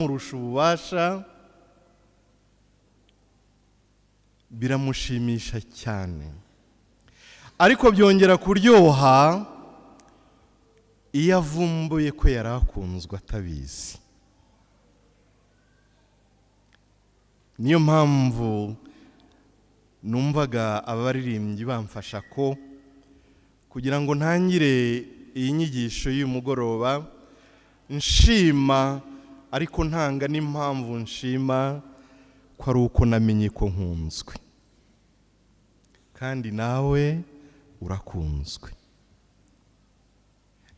Amurusha ububasha, biramushimisha cyane, ariko byongera kuryoha iyo avumbuye ko yari akunzwe atabizi. Niyo mpamvu numvaga abaririmbyi bamfasha ko kugira ngo ntangire iyi nyigisho y'uyu mugoroba nshima, ariko ntanga n'impamvu nshima, ko ari uko namenye ko nkunzwe, kandi nawe urakunzwe.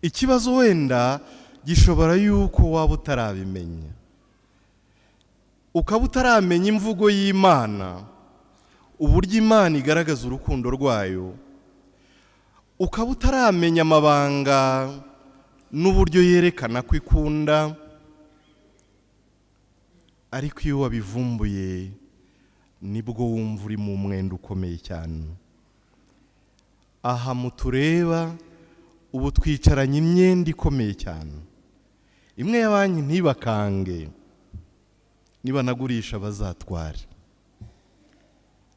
Ikibazo wenda gishobora yuko waba utarabimenya, ukaba utaramenya imvugo y'Imana, uburyo Imana igaragaza urukundo rwayo, ukaba utaramenya amabanga n'uburyo yerekana ko ikunda. Ariko iyo wabivumbuye, nibwo wumva uri mu mwenda ukomeye cyane. Aha mutureba ubu twicaranye imyenda ikomeye cyane, imwe ya banki ntibakange, nibanagurisha bazatware.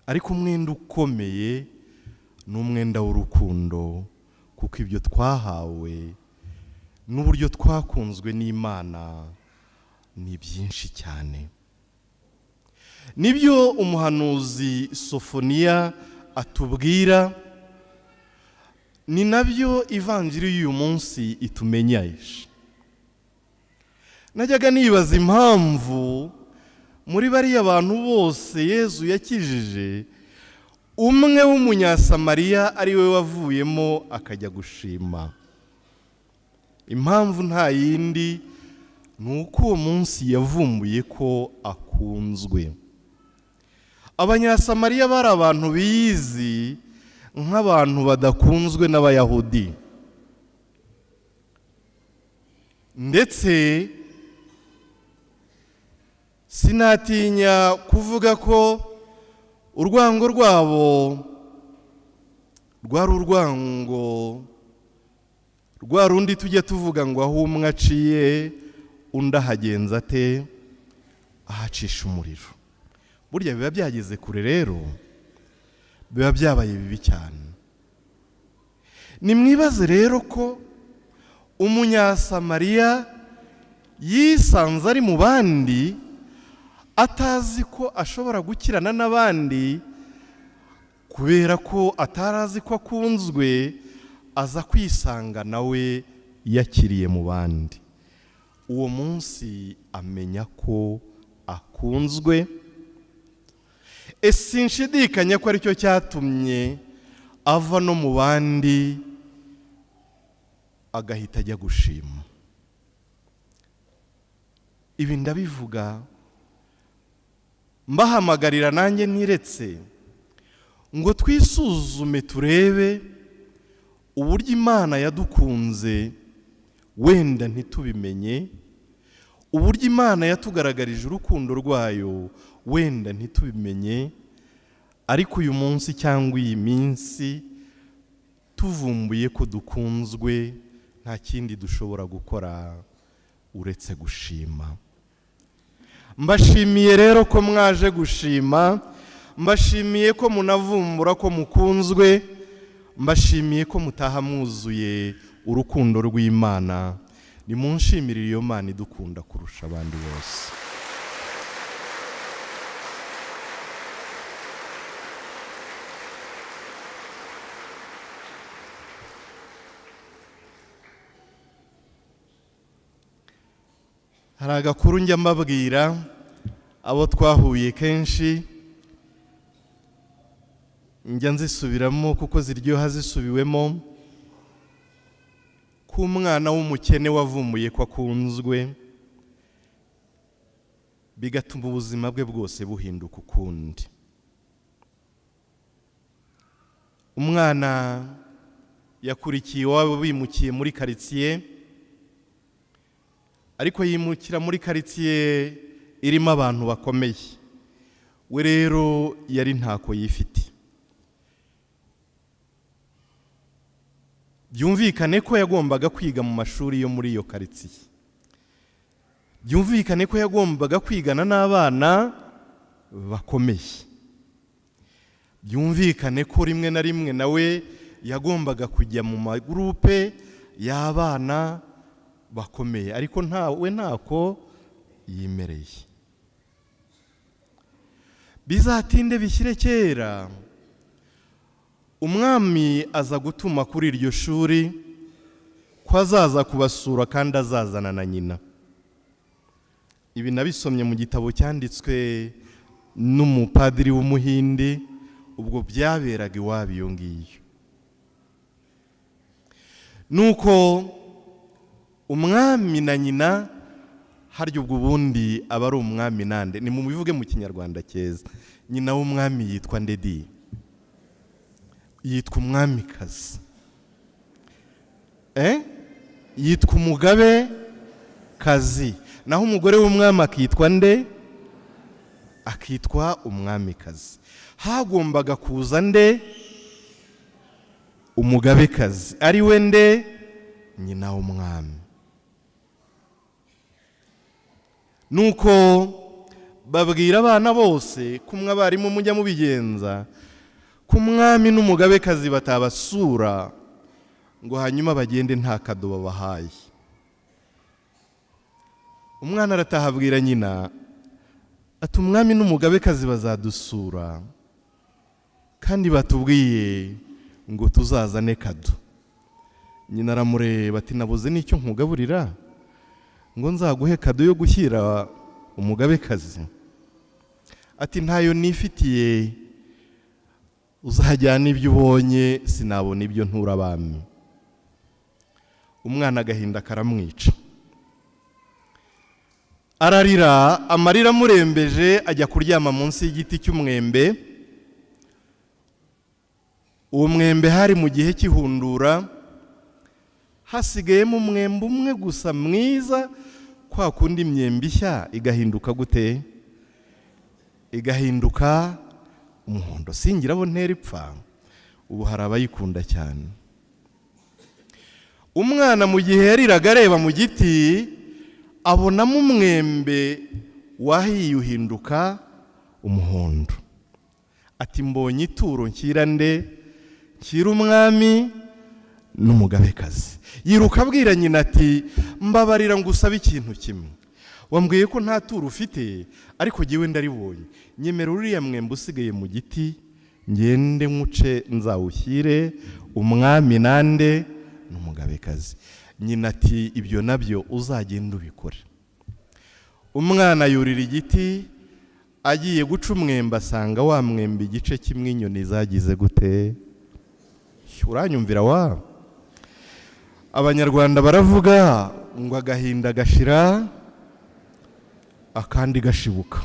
Ariko umwenda ukomeye ni umwenda w'urukundo, kuko ibyo twahawe n'uburyo twakunzwe n'Imana ni byinshi cyane. Nibyo umuhanuzi Sofoniya atubwira, ni nabyo ivanjiri y'uyu munsi itumenyesha. Najyaga nibaza impamvu muri bariya bantu bose Yezu yakijije, umwe w'Umunyasamariya ari we wavuyemo akajya gushima. Impamvu nta yindi, ni uko uwo munsi yavumbuye ko akunzwe. Abanyasamariya bari abantu biyizi nk'abantu badakunzwe n'Abayahudi, ndetse sinatinya kuvuga ko urwango rwabo rwari urwango rwa rundi tujya tuvuga ngo aho umwe aciye undi ahagenza ate? Ahacisha umuriro. Burya biba byageze kure rero, biba byabaye bibi cyane. Nimwibaze rero ko Umunyasamariya yisanze ari mu bandi, atazi ko ashobora gukirana n'abandi, kubera ko atari azi ko akunzwe, aza kwisanga nawe yakiriye mu bandi. Uwo munsi amenya ko akunzwe. Ese nshidikanya ko aricyo cyatumye ava no mu bandi agahita ajya gushima? Ibi ndabivuga mbahamagarira nanjye ntiretse ngo twisuzume, turebe uburyo Imana yadukunze wenda ntitubimenye, uburyo Imana yatugaragarije urukundo rwayo wenda ntitubimenye. Ariko uyu munsi cyangwa iyi minsi tuvumbuye ko dukunzwe, nta kindi dushobora gukora uretse gushima. Mbashimiye rero ko mwaje gushima, mbashimiye ko munavumbura ko mukunzwe, mbashimiye ko mutaha mwuzuye urukundo rw'Imana. Nimunshimire iyo Mana idukunda kurusha abandi bose. Hari agakuru njya mbabwira abo twahuye kenshi, njya nzisubiramo kuko ziryoha zisubiwemo, k'umwana w'umukene wavumbuye ko akunzwe, bigatuma ubuzima bwe bwose buhinduka ukundi. Umwana yakurikiye iwabo bimukiye muri karitsiye, ariko yimukira muri karitsiye irimo abantu bakomeye. We rero yari ntako yifite. Byumvikane ko yagombaga kwiga mu mashuri yo muri iyo karitsiye. Byumvikane ko yagombaga kwigana n'abana bakomeye. Byumvikane ko rimwe na rimwe nawe yagombaga kujya mu magurupe y'abana bakomeye, ariko ntawe ntako yimereye. Bizatinde bishyire kera, umwami aza gutuma kuri iryo shuri ko azaza kubasura kandi azazana na nyina. Ibi nabisomye mu gitabo cyanditswe n'umupadiri w'Umuhindi, ubwo byaberaga iwabo iyo ngiyo. Nuko umwami na nyina, harya ubwo ubundi aba ari umwami nande? Ni mu bivuge mu Kinyarwanda cyeza. Nyina w'umwami yitwa ndedi? Yitwa umwamikazi, yitwa umugabe kazi. Naho umugore w'umwami akitwa nde? Akitwa umwamikazi. Hagombaga kuza nde? Umugabekazi, ari we nde? Nyina w'umwami. Nuko babwira abana bose, kumwe abarimu mujya mubigenza, ko umwami n'umugabekazi batabasura ngo hanyuma bagende nta kado babahaye. Umwana arataha, abwira nyina ati: "Umwami n'umugabekazi bazadusura kandi batubwiye ngo tuzazane kado." Nyina aramureba ati: "Nabuze n'icyo nkugaburira ngo nzaguhe kado yo gushyira umugabekazi?" Ati: "Ntayo nifitiye, uzajyana ibyo ubonye, sinabona ibyo ntura abami." Umwana agahinda karamwica, ararira, amarira amurembeje, ajya kuryama munsi y'igiti cy'umwembe. Uwo mwembe hari mu gihe cy'ihundura, hasigayemo umwembe umwe gusa mwiza. Kwa kundi imyembe ishya igahinduka gute? Igahinduka umuhondo. Singira abo ntera ipfa, ubu hari abayikunda cyane. Umwana mu gihe yariraga areba mu giti, abonamo umwembe wahiye uhinduka umuhondo. Ati: "Mbonye ituro nshyira nde? Nshyira umwami n'umugabekazi." Yiruka abwira nyina ati: "Mbabarira ngo usabe ikintu kimwe. Wambwiye ko nta turo ufite, ariko jyewe ndaribonye. Nyemera uriya mwembe usigaye mu giti, ngende nkuce nzawushyire umwami nande? N'umugabekazi." Nyina ati: "Ibyo nabyo uzagenda ubikore." Umwana yurira igiti, agiye guca umwembe asanga wa mwembe igice kimwe inyoni zagize gute? Uranyumvira wa? Abanyarwanda baravuga ngo agahinda gashira akandi gashibuka.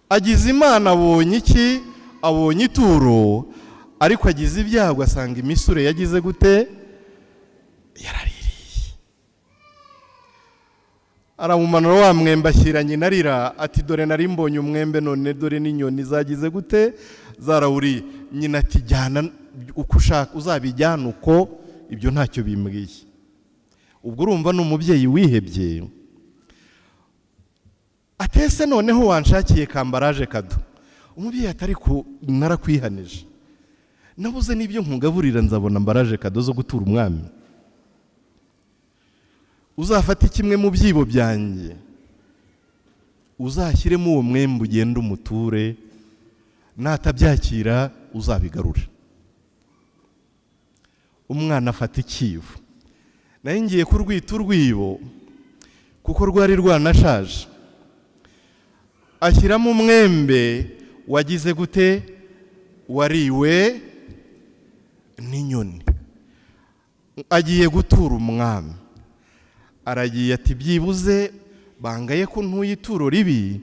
Agize Imana abonye iki? Abonye ituro, ariko agize ibyago asanga imisure yagize gute? Yaraririye. Aramumanura wa mwembe, ashyira nyina, arira ati: "Dore nari mbonye umwembe, none dore n'inyoni zagize gute? Zarawuriye." Nyina ati: "Jyana uko ushaka, uzabijyana uko, ibyo ntacyo bimbwiye." Ubwo urumva ni umubyeyi wihebye. Atese noneho wanshakiye ka emballage kado? Umubyeyi atari ku narakwihanije, nabuze n'ibyo nkugaburira, nzabona emballage kado zo gutura umwami? Uzafate kimwe mu byibo byanjye, uzashyiremo uwo mwembe, ugende umuture, natabyakira uzabigarure. Umwana afata ikibo, nayo ngiye kurwita urwibo kuko rwari rwanashaje, ashyiramo umwembe wagize gute? Wariwe n'inyoni. Agiye gutura umwami. Aragiye ati: "Byibuze bangaye ko ntuye ituro ribi,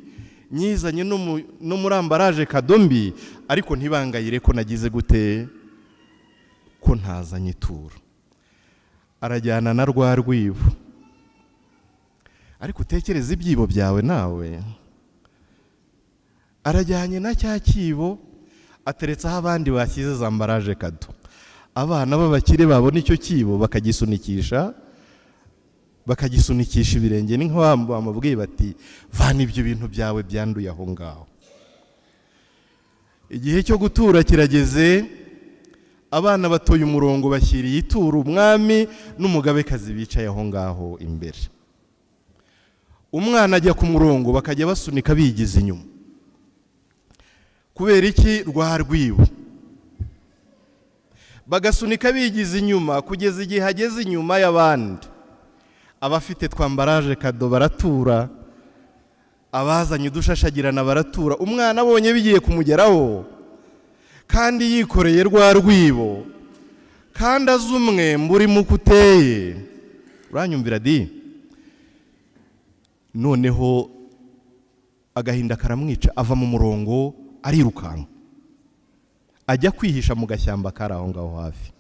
nyizanye no muri emballage kado mbi, ariko ntibangayire ko nagize gute? Ko ntazanye ituro." Arajyana na rwa rwibo. Ariko utekereze ibyibo byawe nawe. Arajyanye na cya kibo, ateretseho abandi bashyize za emballage kado. Abana b'abakire babona icyo kibo bakagisunikisha. Bakagisunikisha ibirenge, ni nk'aho bamubwiye bati: "Vana ibyo bintu byawe byanduye aho ngaho." Igihe cyo gutura kirageze, abana batoye umurongo, bashyiriye ituro umwami n'umugabekazi bicaye aho ngaho imbere. Umwana ajya ku murongo, bakajya basunika bigize inyuma. Kubera iki? Rwa rwibo. Bagasunika bigize inyuma kugeza igihe ageze inyuma y'abandi. Abafite twa emballage cadeau baratura, abazanye udushashagirana baratura. Umwana abonye bigiye kumugeraho, kandi yikoreye rwa rwibo, kandi azi umwembe urimo uko uteye, uranyumvira di? Noneho agahinda karamwica, ava mu murongo, arirukanka, ajya kwihisha mu gashyamba kari aho ngaho hafi.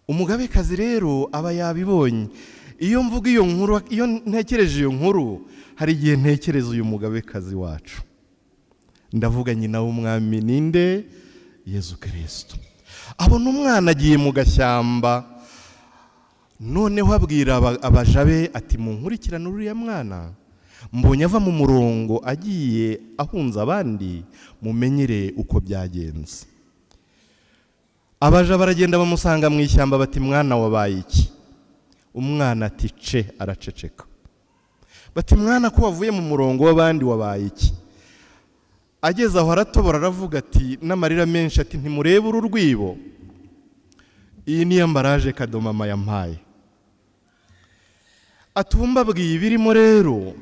Umugabekazi rero aba yabibonye. Iyo mvuga iyo nkuru, iyo ntekereje iyo nkuru, hari igihe ntekereza uyu mugabekazi wacu. Ndavuga nyina w'umwami. Ninde? Yezu Kirisito. Abona umwana agiye mu gashyamba, noneho abwira abaja be ati: "Munkurikirane uriya mwana, mbonye ava mu murongo agiye ahunze abandi, mumenyere uko byagenze." Abaja baragenda, bamusanga mu ishyamba, bati: "Mwana, wabaye iki?" Umwana ati: "Ce." Araceceka. Bati: "Mwana, ko wavuye mu murongo w'abandi, wabaye iki?" Ageze aho aratobora, aravuga ati n'amarira menshi, ati: "Ntimurebe uru rwibo? Iyi niyo emballage cadeau mama yampaye." Ati: "Ubu mbabwiye ibirimo rero,"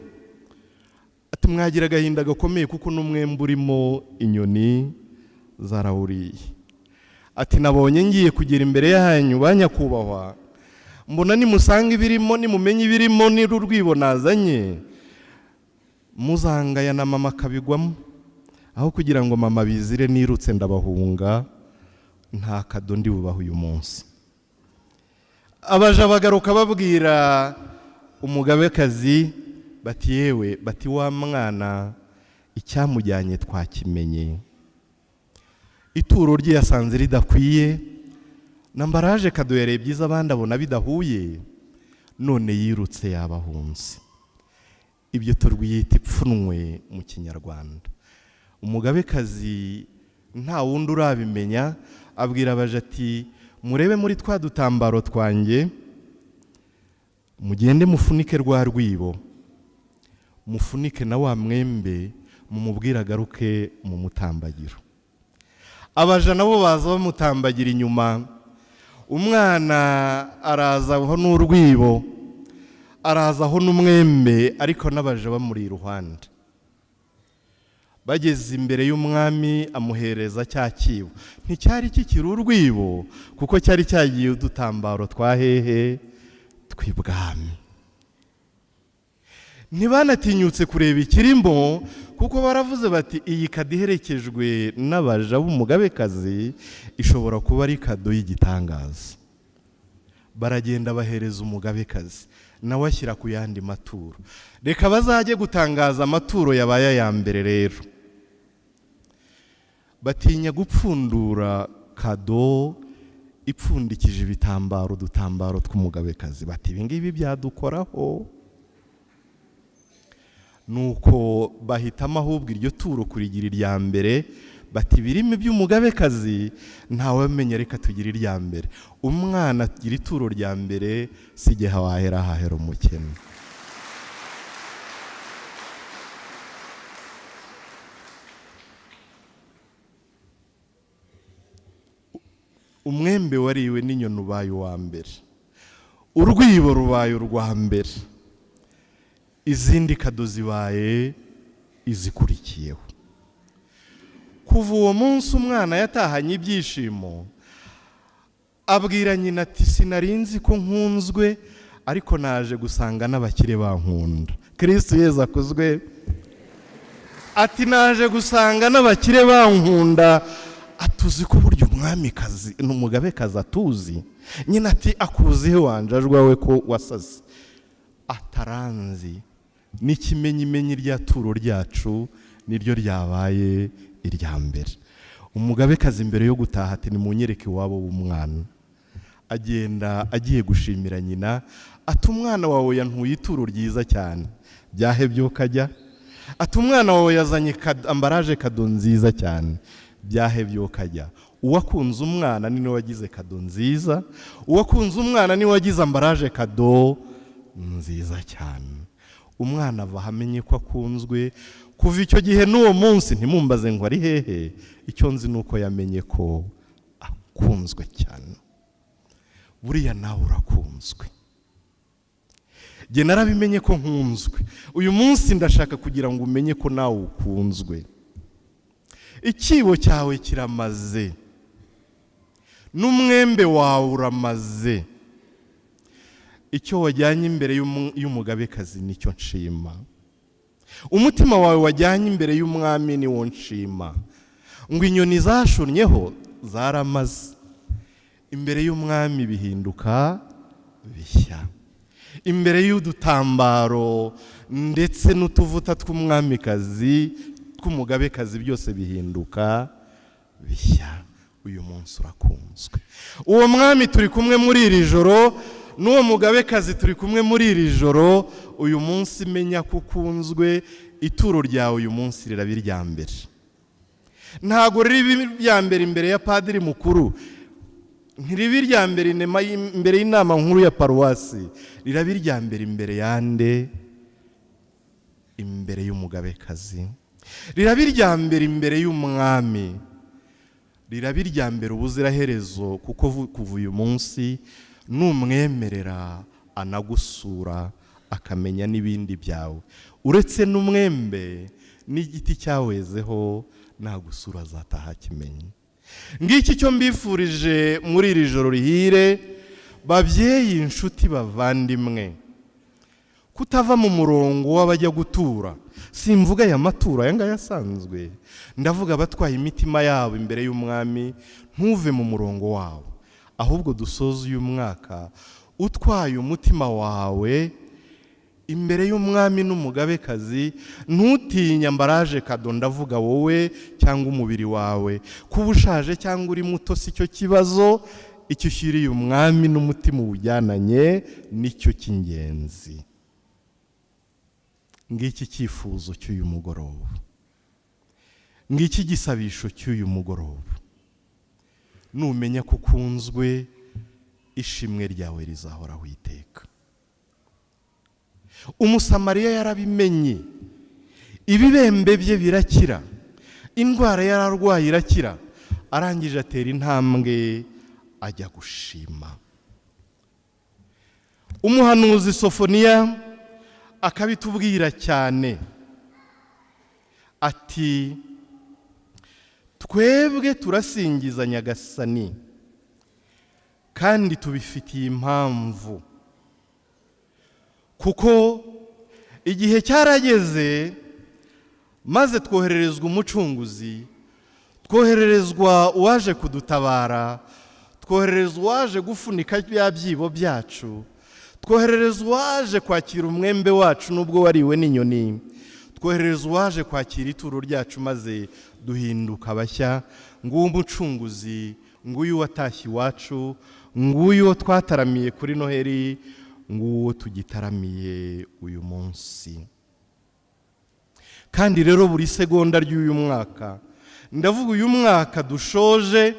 ati, "mwagira agahinda gakomeye, kuko n'umwembe urimo inyoni zarawuriye." Ati: "Nabonye ngiye kugera imbere yanyu ba nyakubahwa, mbona nimusanga ibirimo, nimumenye ibirimo n'uru rwibo nazanye, muzangaya na mama akabigwamo. Aho kugira ngo mama bizire, nirutse ndabahunga, nta cadeau ndi bubahe uyu munsi." Abaja bagaruka babwira umugabekazi bati: "Yewe," bati, "wa mwana icyamujyanye twakimenye. Ituro rye yasanze ridakwiye, na emballage cadeau yarebye byiza abandi abona bidahuye, none yirutse yabahunze." Ibyo turwiyita ipfunwe mu Kinyarwanda. Umugabekazi nta wundi urabimenya, abwira abaja ati: "Murebe muri twa dutambaro twanjye, mugende mufunike rwa rwibo, mufunike na wa mwembe, mumubwire agaruke mu mutambagiro." Abaja nabo baza bamutambagira inyuma. Umwana araza aho n'urwibo, araza aho n'umwembe, ariko n'abaja bamuri iruhande. Bageze imbere y'umwami, amuhereza cya kibo. Nticyari kikiri urwibo, kuko cyari cyagiye udutambaro twa hehe? Tw'ibwami. Ntibanatinyutse kureba ikirimo, kuko baravuze bati: "Iyi cadeau iherekejwe n'abaja b'umugabekazi ishobora kuba ari cadeau y'igitangaza." Baragenda bahereza umugabekazi, nawe ashyira ku yandi maturo. Reka bazajye gutangaza amaturo yabaye aya mbere. Rero batinya gupfundura cadeau ipfundikije ibitambaro, udutambaro tw'umugabekazi, bati: "Ibi ngibi byadukoraho." Nuko bahitamo ahubwo iryo turo kurigira irya mbere, bati: "Ibirimi by'umugabekazi ntawamenya, reka tugire irya mbere." Umwana agira ituro rya mbere. Si igihe wahera hahera umukene. Umwembe wariwe n'inyoni ubaye uwa mbere, urwibo rubaye urwa mbere, izindi cadeau zibaye izikurikiyeho. Kuva uwo munsi umwana yatahanye ibyishimo, abwira nyina ati: "Sinarinzi ko nkunzwe, ariko naje gusanga n'abakire bankunda." Kirisitu Yezu akuzwe. Ati: "Naje gusanga n'abakire bankunda." Atuzi ko burya umwamikazi n'umugabekazi atuzi? Nyina ati: "Akuzihe wanjajwa we, ko wasaze?" Ataranzi n'ikimenyimenyi, rya turo ryacu niryo ryabaye irya mbere. Umugabekazi mbere yo gutaha ati: "Nimunyereke iwabo w'umwana." Agenda agiye gushimira nyina. Ati: "Umwana wawe yantuye ituro ryiza cyane." Byahebye ukajya. Ati: "Umwana wawe yazanye emballage cadeau nziza cyane." Byahebye ukajya. Uwakunze umwana ni niwe wagize cadeau nziza, uwakunze umwana niwe wagize emballage cadeau nziza cyane. Umwana ava amenye ko akunzwe. Kuva icyo gihe n'uwo munsi, ntimumbaze ngo ari hehe, icyo nzi ni uko yamenye ko akunzwe cyane. Buriya nawe urakunzwe. Njye narabimenye ko nkunzwe. Uyu munsi ndashaka kugira ngo umenye ko nawe ukunzwe. Ikibo cyawe kiramaze, n'umwembe wawe uramaze. Icyo wajyanye imbere y'umugabekazi nicyo nshima. Umutima wawe wajyanye imbere y'umwami niwo nshima. Ngo inyoni zashunnyeho zaramaze, imbere y'umwami bihinduka bishya. Imbere y'udutambaro ndetse n'utuvuta tw'umwamikazi, tw'umugabekazi, byose bihinduka bishya. Uyu munsi urakunzwe. Uwo mwami turi kumwe muri iri joro, n'uwo mugabekazi turi kumwe muri iri joro. Uyu munsi menya ko ukunzwe. Ituro ryawe uyu munsi riraba irya mbere. Ntabwo ririba irya mbere imbere ya padiri mukuru, ntiriba irya mbere imbere y'inama nkuru ya paruwasi. Riraba irya mbere imbere yande? Imbere y'umugabekazi. Riraba irya mbere imbere y'umwami. Riraba irya mbere ubuziraherezo, kuko kuva uyu munsi numwemerera anagusura, akamenya n'ibindi byawe uretse n'umwembe n'igiti cyawezeho. Nagusura azataha akimenye. Ngiki icyo mbifurije muri iri joro rihire, babyeyi, inshuti, bavandimwe: kutava mu murongo w'abajya gutura. Simvuga aya maturo, aya ngaya asanzwe, ndavuga abatwaye imitima yabo imbere y'umwami. Ntuve mu murongo wabo, ahubwo dusoze uyu mwaka utwaye umutima wawe imbere y'umwami n'umugabekazi. Ntutinye emballage cadeau, ndavuga wowe cyangwa umubiri wawe. Kuba ushaje cyangwa uri muto si cyo kibazo. Icyo ushyiriye umwami n'umutima uwujyananye nicyo cy'ingenzi. Ngiki cyifuzo cy'uyu mugoroba, ngiki gisabisho cy'uyu mugoroba. Numenya ko ukunzwe, ishimwe ryawe rizahoraho iteka. Umusamariya yarabimenye, ibibembe bye birakira, indwara yararwaye irakira. Arangije atera intambwe ajya gushima. Umuhanuzi Sofoniya akabitubwira cyane, ati: "Twebwe turasingiza Nyagasani kandi tubifitiye impamvu, kuko igihe cyarageze maze twohererezwa umucunguzi, twohererezwa uwaje kudutabara, twohererezwa uwaje gufunika bya byibo byacu, twoherereza uwaje kwakira umwembe wacu nubwo wariwe n'inyoni, twoherereza uwaje kwakira ituro ryacu, maze duhinduka bashya. Nguwo umucunguzi, nguyu watashye iwacu, nguyu twataramiye kuri Noheri, nguwo tugitaramiye uyu munsi." Kandi rero buri segonda ry'uyu mwaka, ndavuga uyu mwaka dushoje,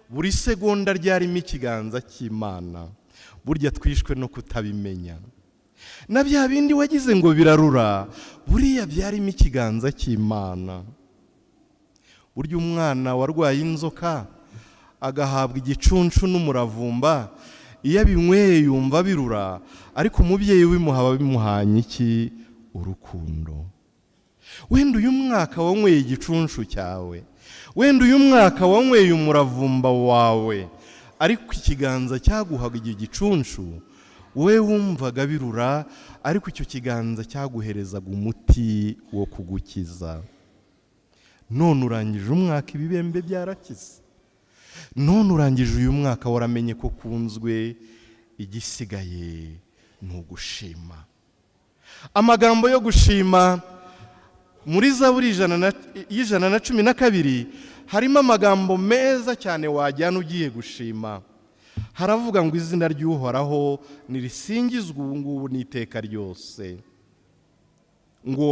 buri segonda ryarimo ikiganza cy'Imana. Burya twishwe no kutabimenya. Na bya bindi wagize ngo birarura, buriya byarimo ikiganza cy'Imana. Burya umwana warwaye inzoka agahabwa igicuncu n'umuravumba, iyo abinyweye yumva birura, ariko umubyeyi wimuha aba bimuhanye iki? Urukundo. Wenda uyu mwaka wanyweye igicuncu cyawe, wenda uyu mwaka wanyweye umuravumba wawe, ariko ikiganza cyaguhaga icyo gicuncu, wowe wumvaga birura, ariko icyo kiganza cyaguherezaga umuti wo kugukiza. None urangije umwaka ibibembe byarakize. None urangije uyu mwaka waramenye ko ukunzwe. Igisigaye ni ugushima. Amagambo yo gushima muri Zaburi y'112 harimo amagambo meza cyane wajyana ugiye gushima. Haravuga ngo izina ry'Uhoraho nirisingizwe ubu ngubu n'iteka ryose. Ngo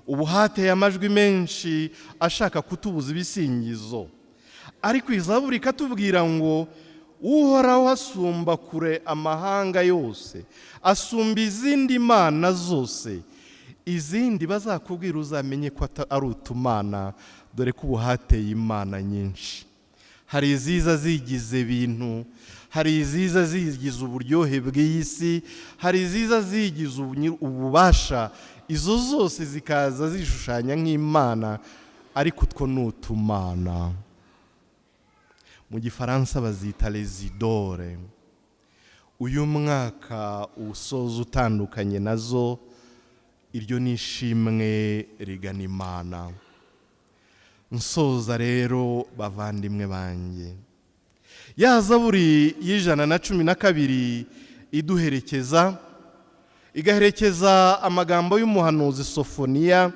ubu hateye amajwi menshi ashaka kutubuza ibisingizo, ariko izaburi ikatubwira ngo Uhoraho asumba kure amahanga yose, asumba izindi mana zose. Izindi bazakubwira uzamenye ko ari utumana, dore ko ubu hateye imana nyinshi. Hari iziza zigize ibintu, hari iziza zigize uburyohe bw'iyi si, hari iziza zigize ububasha. Izo zose zikaza zishushanya nk'imana, ariko utwo ni utumana. Mu Gifaransa bazita les idoles. Uyu mwaka usoza utandukanye nazo. Iryo ni ishimwe rigana Imana. Nsoza rero, bavandimwe banjye, ya zaburi y'112 iduherekeza, igaherekeza amagambo y'umuhanuzi Sofoniya,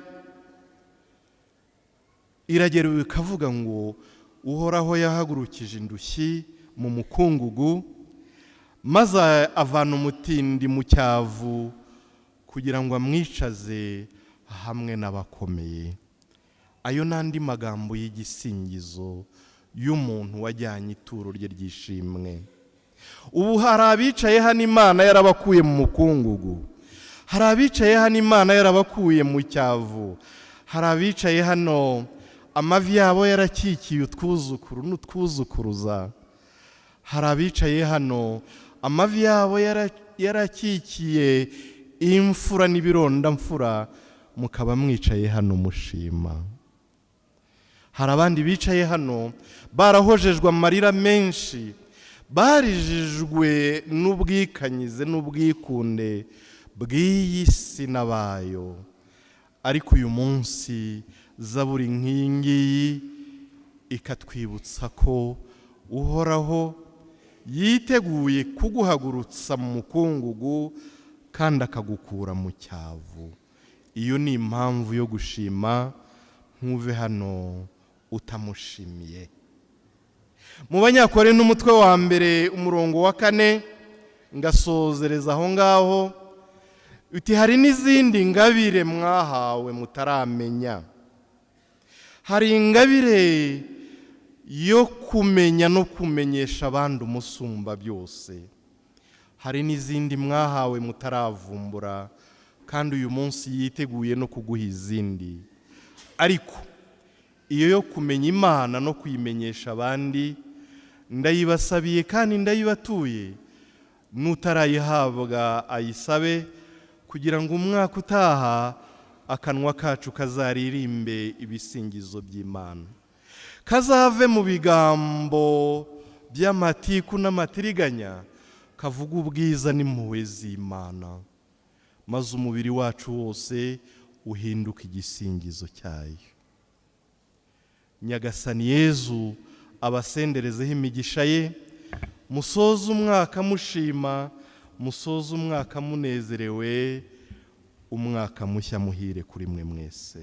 iragera ikavuga ngo Uhoraho yahagurukije indushyi mu mukungugu, maze avana umutindi mu cyavu kugira ngo amwicaze hamwe n'abakomeye. Ayo n'andi magambo y'igisingizo y'umuntu wajyanye ituro rye ry'ishimwe. Ubu hari abicaye hano Imana yarabakuye mu mukungugu, hari abicaye hano Imana yarabakuye mu cyavu, hari abicaye hano amavi yabo yarakikiye utwuzukuru n'utwuzukuruza, hari abicaye hano amavi yabo yarakikiye imfura n'ibirondamfura, mukaba mwicaye hano mushima. Hari abandi bicaye hano barahojejwe amarira menshi, barijijwe n'ubwikanyize n'ubwikunde bw'iyi si n'abayo, ariko uyu munsi zaburi nk'iyi ngiyi ikatwibutsa ko Uhoraho yiteguye kuguhagurutsa mu mukungugu kandi akagukura mu cyavu. Iyo ni impamvu yo gushima, ntuve hano utamushimiye. Mu Banyakore n'umutwe wa 1, umurongo wa 4, ngasozereza aho ngaho, uti hari n'izindi ngabire mwahawe mutaramenya. Hari ingabire yo kumenya no kumenyesha abandi Umusumba byose. Hari n'izindi mwahawe mutaravumbura, kandi uyu munsi yiteguye no kuguha izindi. Ariko iyo yo kumenya Imana no kuyimenyesha abandi, ndayibasabiye kandi ndayibatuye. N'utarayihabwa ayisabe, kugira ngo umwaka utaha akanwa kacu kazaririmbe ibisingizo by'Imana, kazave mu bigambo by'amatiku n'amatiriganya, kavuga ubwiza n'impuhwe z'Imana, maze umubiri wacu wose uhinduke igisingizo cyayo. Nyagasani Yezu abasenderezeho imigisha ye. Musoze umwaka mushima, musoze umwaka munezerewe. Umwaka mushya muhire kuri mwe mwese.